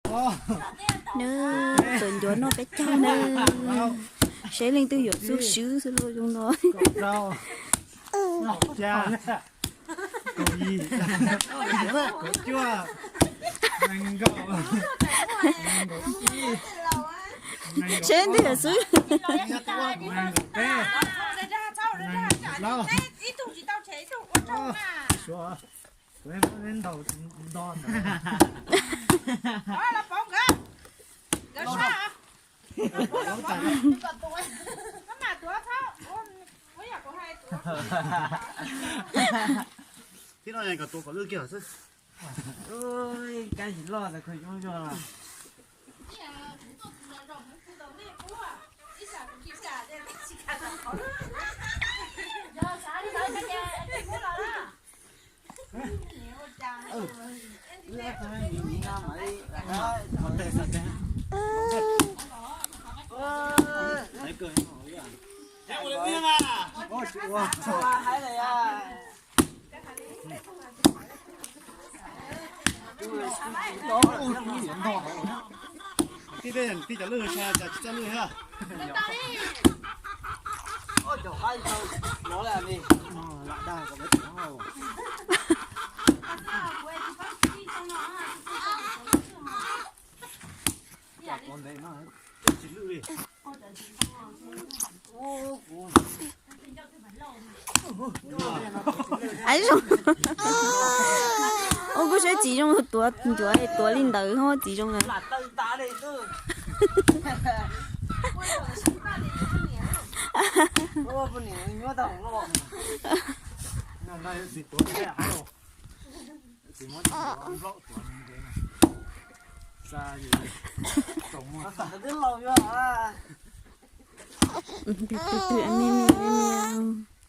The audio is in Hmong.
Nws txawm ncuav noj peb caug na. Seb leej twg yuav xub swb xwb los zoo no. Seb leej twg yuav xub. Thiab no kom tuav kom lwj kiag xwb. Kab tsis loj tas kho coob zog. Tij, tij cov lwj, tsis coj lwj thiab. Ua kuj saib tsis zoo tuav ncuav tuav li ntawd ho tsis zoo na. Twb twb me me me me.